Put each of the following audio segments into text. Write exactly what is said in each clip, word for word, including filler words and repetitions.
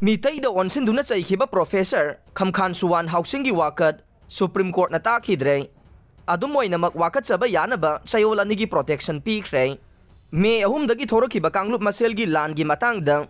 ꯃꯤꯇꯩꯗ ꯑꯣꯟꯁꯤꯟꯗꯨꯅ ꯆꯩꯈꯤꯕ professor ꯈꯝꯈꯥꯟ Xuan ꯍꯥꯎꯁꯤꯡꯒꯤ ꯋꯥꯀꯠ supreme ꯀꯣꯔꯠꯅ ꯇꯥꯈꯤꯗ꯭ꯔꯦ꯫ ꯑꯗꯨꯝ ꯑꯣꯏꯅꯃꯛ, ꯋꯥꯀꯠꯆꯕ ꯌꯥꯅꯕ ꯆꯌꯣꯜ ꯑꯅꯤꯒꯤ ꯄ꯭ꯔꯣꯇꯦꯛꯁꯟ ꯄꯤꯈ꯭ꯔꯦ꯫ ꯃꯦ ꯑꯍꯨꯝꯗꯒꯤ ꯊꯣꯔꯛꯈꯤꯕ ꯀꯥꯡꯂꯨꯞ ꯃꯁꯦꯜꯒꯤ ꯂꯥꯟꯒꯤ ꯃꯇꯥꯡꯗ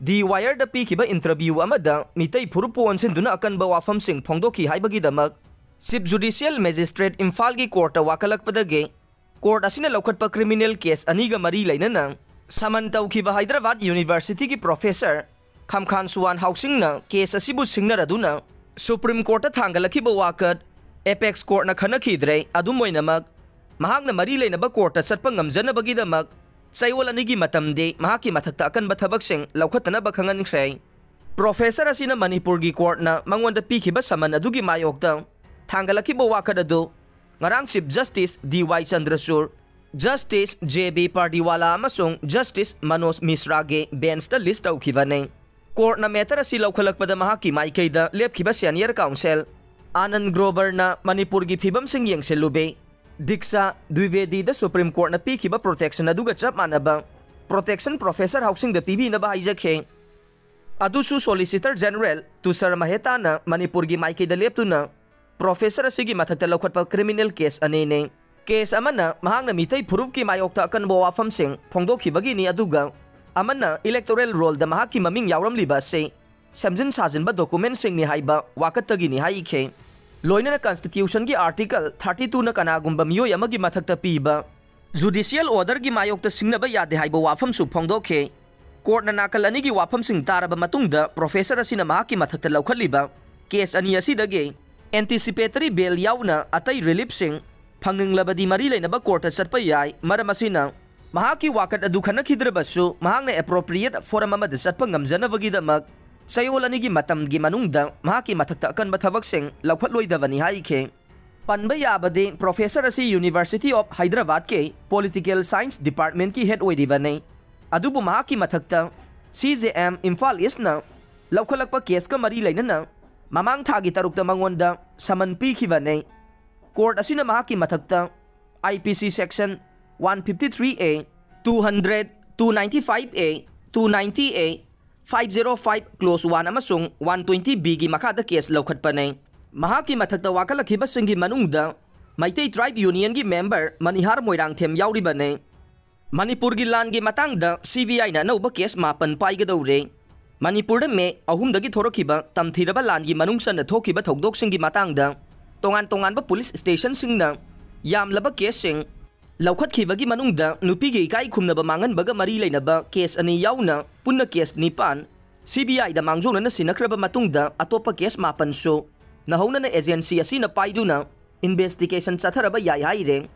ꯗꯤ ꯋꯥꯌꯔꯗ ꯄꯤꯈꯤꯕ ꯏꯟꯇꯔꯚ꯭ꯌꯨ ꯑꯃꯗ ꯃꯤꯇꯩ ꯐꯨꯔꯨꯞꯄꯨ ꯑꯣꯟꯁꯤꯟꯗꯨꯅ ꯑꯀꯟꯕ ꯋꯥꯐꯝꯁꯤꯡ ꯐꯣꯡꯗꯣꯛꯈꯤ ꯍꯥꯏꯕꯒꯤꯗꯃꯛ ꯆꯤꯐ ꯖꯨꯗꯤꯁꯤꯌꯦꯜ ꯃꯦꯖꯤꯁꯇ꯭ꯔꯦꯠ ꯏꯝꯐꯥꯜꯒꯤ ꯀꯣꯔꯠꯇ ꯋꯥꯀꯠꯂꯛꯄꯗꯒꯤ ꯀꯣꯔꯠ ꯑꯁꯤꯅ ꯂꯧꯈꯠꯄ ꯀ꯭ꯔꯤꯃꯤꯅꯦꯜ ꯀꯦꯁ ꯑꯅꯤꯒ ꯃꯔꯤ ꯂꯩꯅꯅ ꯁꯃꯟ ꯇꯧꯈꯤꯕ ꯍꯥꯏꯗ꯭ꯔꯕꯥꯗ ꯌꯨꯅꯤꯚꯔꯁꯤꯇꯤꯒꯤ ꯄ꯭ꯔꯣꯐꯦꯁꯔ ꯈꯝꯈꯥꯟ ꯁꯨꯋꯥꯟ ꯍꯥꯎꯁꯤꯡꯅ ꯀꯦꯁ ꯑꯁꯤꯕꯨ ꯁꯤꯡꯅꯔꯗꯨꯅ ꯁꯨꯄ꯭ꯔꯤꯝ ꯀꯣꯔꯠꯇ ꯊꯥꯡꯒꯠꯂꯛꯈꯤꯕ ꯋꯥꯀꯠ ꯑꯦꯄꯦꯛꯁ ꯀꯣꯔꯠꯅ ꯈꯟꯅꯈꯤꯗ꯭ꯔꯦ꯫ ꯑꯗꯨꯝ ꯑꯣꯏꯅꯃꯛ, ꯃꯍꯥꯛꯅ ꯃꯔꯤ ꯂꯩꯅꯕ ꯀꯣꯔꯠꯇ ꯆꯠꯄ ꯉꯝꯖꯅꯕꯒꯤꯗꯃꯛ ꯆꯌꯣꯜ ꯑꯅꯤꯒꯤ ꯃꯇꯝꯗꯤ ꯃꯍꯥꯛꯀꯤ ꯃꯊꯛꯇ ꯑꯀꯟꯕ ꯊꯕꯛꯁꯤꯡ ꯂꯧꯈꯠꯇꯅꯕ ꯈꯪꯍꯟꯈ꯭ꯔꯦ꯫ ꯄ꯭ꯔꯣꯐꯦꯁꯔ ꯑꯁꯤꯅ ꯃꯅꯤꯄꯨꯔꯒꯤ ꯀꯣꯔꯠꯅ ꯃꯉꯣꯟꯗ ꯄꯤꯈꯤꯕ ꯁꯃꯟ ꯑꯗꯨꯒꯤ ꯃꯥꯌꯣꯛꯇ ꯊꯥꯡꯒꯠꯂꯛꯈꯤꯕ ꯋꯥꯀꯠ ꯑꯗꯨ ꯉꯔꯥꯡ ꯆꯤꯐ ꯖꯁꯇꯤꯁ ꯗꯤ ꯋꯥꯏ ꯆꯟꯗ꯭ꯔꯆꯨꯔ, ꯖꯁꯇꯤꯁ ꯖꯦ ꯕꯤ ꯄꯥꯔꯗꯤꯋꯥꯂꯥ ꯑꯃꯁꯨꯡ ꯖꯁꯇꯤꯁ ꯃꯅꯣꯖ ꯃꯤꯁ꯭ꯔꯥꯒꯤ ꯕꯦꯟꯆꯇ ꯂꯤꯁ ꯇꯧꯈꯤꯕꯅꯤ꯫ ꯀꯣꯔꯠꯅ ꯃꯦꯇꯔ ꯑꯁꯤ ꯂꯧꯈꯠꯂꯛꯄꯗ ꯃꯍꯥꯛꯀꯤ ꯃꯥꯏꯀꯩꯗ ꯂꯦꯞꯈꯤꯕ ꯁꯦꯅꯤꯌꯔ ꯀꯥꯎꯟꯁꯤꯜ ꯑꯥꯅꯟꯗ ꯒ꯭ꯔꯣꯕꯔꯅ ꯃꯅꯤꯄꯨꯔꯒꯤ ꯐꯤꯕꯝꯁꯤꯡ ꯌꯦꯡꯁꯤꯜꯂꯨꯕꯤ ꯗꯤꯛꯁꯥ ꯗ꯭ꯋꯤꯕꯦꯗꯤꯗ ꯁꯨꯄ꯭ꯔꯤꯝ ꯀꯣꯔꯠꯅ ꯄꯤꯈꯤꯕ ꯄ꯭ꯔꯣꯇꯦꯛꯁꯟ ꯑꯗꯨꯒ ꯆꯞ ꯃꯥꯟꯅꯕ ꯄ꯭ꯔꯣꯇꯦꯛꯁꯟ ꯄ꯭ꯔꯣꯐꯦꯁꯔ ꯍꯥꯎꯁꯤꯡꯗ ꯄꯤꯕꯤꯅꯕ ꯍꯥꯏꯖꯈꯤ꯫ ꯑꯗꯨꯁꯨ ꯁꯣꯂꯤꯁꯤꯇꯔ ꯖꯦꯅꯔꯦꯜ ꯇꯨꯁꯥꯔ ꯃꯍꯦꯇꯥꯅ ꯃꯅꯤꯄꯨꯔꯒꯤ ꯃꯥꯏꯀꯩꯗ ꯂꯦꯞꯇꯨꯅ ꯄ꯭ꯔꯣꯐꯦꯁꯔ ꯑꯁꯤꯒꯤ ꯃꯊꯛꯇ ꯂꯧꯈꯠꯄ ꯀ꯭ꯔꯤꯃꯤꯅꯦꯜ ꯀꯦꯁ ꯑꯅꯤꯅꯤ꯫ ꯀꯦꯁ ꯑꯃꯅ ꯃꯍꯥꯛꯅ ꯃꯤꯇꯩ ꯐꯨꯔꯨꯞꯀꯤ ꯃꯥꯌꯣꯛꯇ ꯑꯀꯟꯕ ꯋꯥꯐꯝꯁꯤꯡ ꯐꯣꯡꯗꯣꯛꯈꯤꯕꯒꯤꯅꯤ, ꯑꯗꯨꯒ ꯑꯃꯅ ꯏꯂꯦꯛꯇꯣꯔꯦꯜ ꯔꯣꯜꯗ ꯃꯍꯥꯛꯀꯤ ꯃꯃꯤꯡ ꯌꯥꯎꯔꯝꯂꯤꯕ ꯑꯁꯤ ꯁꯦꯝꯖꯤꯟ ꯁꯥꯖꯤꯟꯕ ꯗꯣꯀꯨꯃꯦꯟꯁꯤꯡꯅꯤ ꯍꯥꯏꯕ ꯋꯥꯀꯠꯇꯒꯤꯅꯤ ꯍꯥꯏꯈꯤ꯫ ꯂꯣꯏꯅꯅ ꯀꯟꯁꯇꯤꯇ꯭ꯌꯨꯁꯟꯒꯤ ꯑꯥꯔꯇꯤꯀꯜ ꯊꯥꯔꯇꯤ ꯇꯨꯅ ꯀꯅꯥꯒꯨꯝꯕ ꯃꯤꯑꯣꯏ ꯑꯃꯒꯤ ꯃꯊꯛꯇ ꯄꯤꯕ ꯖꯨꯗꯤꯁꯤꯌꯦꯜ ꯑꯣꯔꯗꯔꯒꯤ ꯃꯥꯌꯣꯛꯇ ꯁꯤꯡꯅꯕ ꯌꯥꯗꯦ ꯍꯥꯏꯕ ꯋꯥꯐꯝꯁꯨ ꯐꯣꯡꯗꯣꯛꯈꯤ꯫ ꯀꯣꯔꯠꯅ ꯅꯥꯀꯜ ꯑꯅꯤꯒꯤ ꯋꯥꯐꯝꯁꯤꯡ ꯇꯥꯔꯕ ꯃꯇꯨꯡꯗ ꯄ꯭ꯔꯣꯐꯦꯁꯔ ꯑꯁꯤꯅ ꯃꯍꯥꯛꯀꯤ ꯃꯊꯛꯇ ꯂꯧꯈꯠꯂꯤꯕ ꯀꯦꯁ ꯑꯅꯤ ꯑꯁꯤꯗꯒꯤ ꯑꯦꯟꯇꯤꯁꯤꯄꯦꯇꯔꯤ ꯕꯦꯜ ꯌꯥꯎꯅ ꯑꯇꯩ ꯔꯤꯂꯤꯐꯁꯤꯡ ꯐꯪꯅꯤꯡꯂꯕꯗꯤ ꯃꯔꯤ ꯂꯩꯅꯕ ꯀꯣꯔꯠꯇ ꯆꯠꯄ ꯌꯥꯏ꯫ ꯃꯔꯝ ꯑꯁꯤꯅ, ꯃꯍꯥꯛꯀꯤ ꯋꯥꯀꯠ ꯑꯗꯨ ꯈꯟꯅꯈꯤꯗ꯭ꯔꯕꯁꯨ, ꯃꯍꯥꯛꯅ ꯑꯦꯄ꯭ꯔꯣꯄ꯭ꯔꯤꯌꯦꯠ ꯐꯣꯔꯝ ꯑꯃꯗ ꯆꯠꯄ ꯉꯝꯖꯅꯕꯒꯤꯗꯃꯛ ꯆꯌꯣꯜ ꯑꯅꯤꯒꯤ ꯃꯇꯝꯒꯤ ꯃꯅꯨꯡꯗ ꯃꯍꯥꯛꯀꯤ ꯃꯊꯛꯇ ꯑꯀꯟꯕ ꯊꯕꯛꯁꯤꯡ ꯂꯧꯈꯠꯂꯣꯏꯗꯕꯅꯤ ꯍꯥꯏꯈꯤ꯫ ꯄꯟꯕ ꯌꯥꯕꯗꯤ, ꯄ꯭ꯔꯣꯐꯦꯁꯔ ꯑꯁꯤ ꯌꯨꯅꯤꯚꯔꯁꯤꯇꯤ ꯑꯣꯐ ꯍꯥꯏꯗ꯭ꯔꯕꯥꯗꯀꯤ ꯄꯣꯂꯤꯇꯤꯀꯦꯜ ꯁꯥꯏꯟꯁ ꯗꯤꯄꯥꯔꯠꯃꯦꯟꯠꯀꯤ ꯍꯦꯗ ꯑꯣꯏꯔꯤꯕꯅꯤ꯫ ꯑꯗꯨꯕꯨ ꯃꯍꯥꯛꯀꯤ ꯃꯊꯛꯇ ꯁꯤ ꯖꯦ ꯑꯦꯝ ꯏꯝꯐꯥꯜ ꯏꯁ꯭ꯠꯅ ꯂꯧꯈꯠꯂꯛꯄ ꯀꯦꯁꯀ ꯃꯔꯤ ꯂꯩꯅꯅ ꯃꯃꯥꯡ ꯊꯥꯒꯤ ꯇꯔꯨꯛꯇ ꯃꯉꯣꯟꯗ ꯁꯃꯟ ꯄꯤꯈꯤꯕꯅꯤ꯫ ꯀꯣꯔꯠ ꯑꯁꯤꯅ ꯃꯍꯥꯛꯀꯤ ꯃꯊꯛꯇ I P C section one fifty three A, two hundred, two ninety five A, two ninety A, five zero five clause one ꯑꯃꯁꯨꯡ one twenty B ꯒꯤ ꯃꯈꯥꯗ case ꯂꯧꯈꯠꯄꯅꯤ꯫ ꯃꯍꯥꯛꯀꯤ ꯃꯊꯛꯇ ꯋꯥꯀꯠꯂꯛꯈꯤꯕꯁꯤꯡꯒꯤ ꯃꯅꯨꯡꯗ ꯃꯩꯇꯩ Tribe Union ꯒꯤ member ꯃꯅꯤꯍꯥꯔ ꯃꯣꯏꯔꯥꯡꯊꯦꯝ ꯌꯥꯎꯔꯤꯕꯅꯤ꯫ ꯃꯅꯤꯄꯨꯔꯒꯤ ꯂꯥꯟꯒꯤ ꯃꯇꯥꯡꯗ CBI ꯅ ꯑꯅꯧꯕ case ꯃꯥꯄꯟ ꯄꯥꯏꯒꯗꯧꯔꯦ꯫ ꯃꯅꯤꯄꯨꯔꯗ ꯃꯦ ꯑꯍꯨꯝꯗꯒꯤ ꯊꯣꯔꯛꯈꯤꯕ ꯇꯝꯊꯤꯔꯕ ꯂꯥꯟꯒꯤ ꯃꯅꯨꯡ ꯆꯟꯅ ꯊꯣꯛꯈꯤꯕ ꯊꯧꯗꯣꯛꯁꯤꯡꯒꯤ ꯃꯇꯥꯡꯗ ꯇꯣꯉꯥꯟ ꯇꯣꯉꯥꯟꯕ police station ꯁꯤꯡꯅ ꯌꯥꯝꯂꯕ case ꯁꯤꯡ ꯂꯧꯈꯠꯈꯤꯕꯒꯤ ꯃꯅꯨꯡꯗ ꯅꯨꯄꯤꯒꯤ ꯏꯀꯥꯏ ꯈꯨꯝꯅꯕ ꯃꯥꯡꯍꯟꯕꯒ ꯃꯔꯤ ꯂꯩꯅꯕ case ꯑꯅꯤ ꯌꯥꯎꯅ ꯄꯨꯟꯅ case ꯅꯤꯄꯥꯟ CBI ꯗ ꯃꯥꯡꯖꯧꯅꯅ ꯁꯤꯟꯅꯈ꯭ꯔꯕ ꯃꯇꯨꯡꯗ ꯑꯇꯣꯞꯄ case ꯃꯥꯄꯟꯁꯨ ꯅꯧꯍꯧꯅꯅ agency ꯑꯁꯤꯅ ꯄꯥꯏꯗꯨꯅ investigation ꯆꯠꯊꯔꯕ ꯌꯥꯏ ꯍꯥꯏꯔꯦ꯫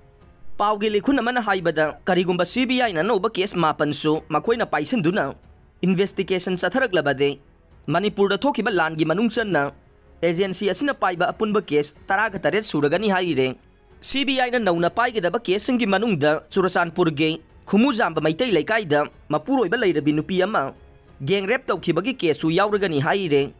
ꯄꯥꯎꯒꯤ ꯂꯤꯈꯨꯟ ꯑꯃꯅ ꯍꯥꯏꯕꯗ, ꯀꯔꯤꯒꯨꯝꯕ CBI ꯅ ꯑꯅꯧꯕ case ꯃꯥꯄꯟꯁꯨ ꯃꯈꯣꯏꯅ ꯄꯥꯏꯁꯤꯟꯗꯨꯅ investigation ꯆꯠꯊꯔꯛꯂꯕꯗꯤ, ꯃꯅꯤꯄꯨꯔꯗ ꯊꯣꯛꯈꯤꯕ ꯂꯥꯟꯒꯤ ꯃꯅꯨꯡ ꯆꯟꯅ agency ꯑꯁꯤꯅ ꯄꯥꯏꯕ ꯑꯄꯨꯟꯕ case ꯇꯔꯥꯒ ꯇꯔꯦꯠ ꯁꯨꯔꯒꯅꯤ ꯍꯥꯏꯔꯦ꯫ CBI ꯅ ꯅꯧꯅ ꯄꯥꯏꯒꯗꯕ case ꯁꯤꯡꯒꯤ ꯃꯅꯨꯡꯗ ꯆꯨꯔꯆꯥꯟꯄꯨꯔꯒꯤ ꯈꯨꯃꯨꯖꯥꯝꯕ ꯃꯩꯇꯩ ꯂꯩꯀꯥꯏꯗ ꯃꯄꯨꯔꯣꯏꯕ ꯂꯩꯔꯕꯤ ꯅꯨꯄꯤ ꯑꯃ gang rape ꯇꯧꯈꯤꯕꯒꯤ case ꯁꯨ ꯌꯥꯎꯔꯒꯅꯤ ꯍꯥꯏꯔꯦ꯫